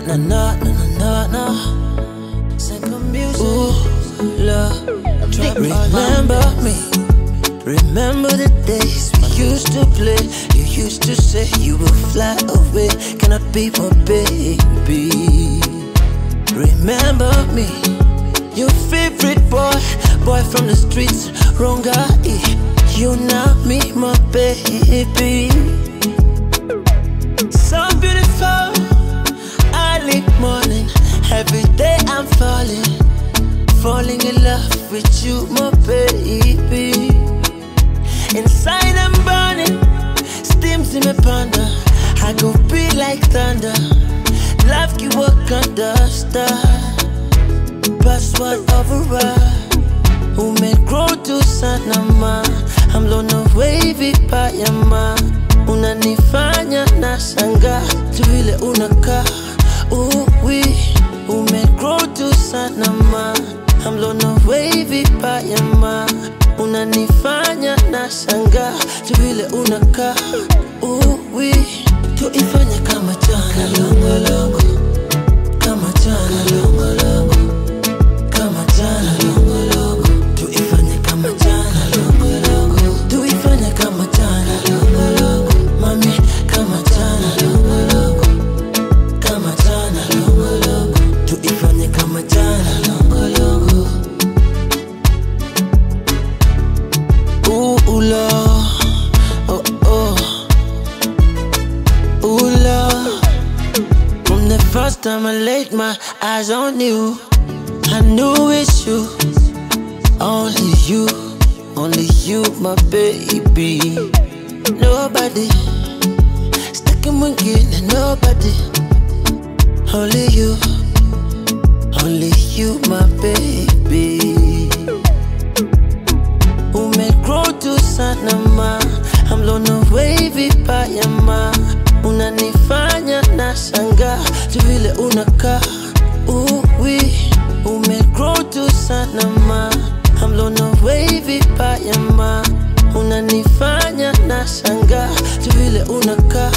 na na na na na. Ooh, love. Remember me. Remember the days we used to play. You used to say you will fly away. Can I be my baby? Remember me. Your favorite boy, boy from the streets, wrong guy. You not me, my baby. So beautiful, early morning. Every day I'm falling, falling in love with you, my baby. Inside I'm burning, steams in my panda. I go be like thunder, love you walk under star. Password override, umegrow tu sana ma. I'm blown away vibaya ma. Unanifanya nashangaa tu vile unakaa. Uwi, umegrow tu sana ma. I'm blown away vibaya ma. Unanifanya nashangaa tu vile unakaa. Uwi, tuifanye kama jana longolongo, kama jana longolongo, kama jana longolongo. Tuifanye kama jana longolongo, tuifanye kama jana longolongo, mami, kama jana longolongo, kama jana longolongo. Tuifanye kama jana longolongo. Ooh, love, oh oh, ooh love. From the first time I laid my eyes on you, I knew it's you, only you, my baby. Nobody, stuck in mwingine, nobody. Only you, my baby. Umegrow tu sana ma, I'm blown away vibaya ma. Unanifanya nashangaa tu vile unakaa. Uwi, umegrow tu sana ma, I'm blown away vibaya ma. Unanifanya nashangaa tu vile unakaa.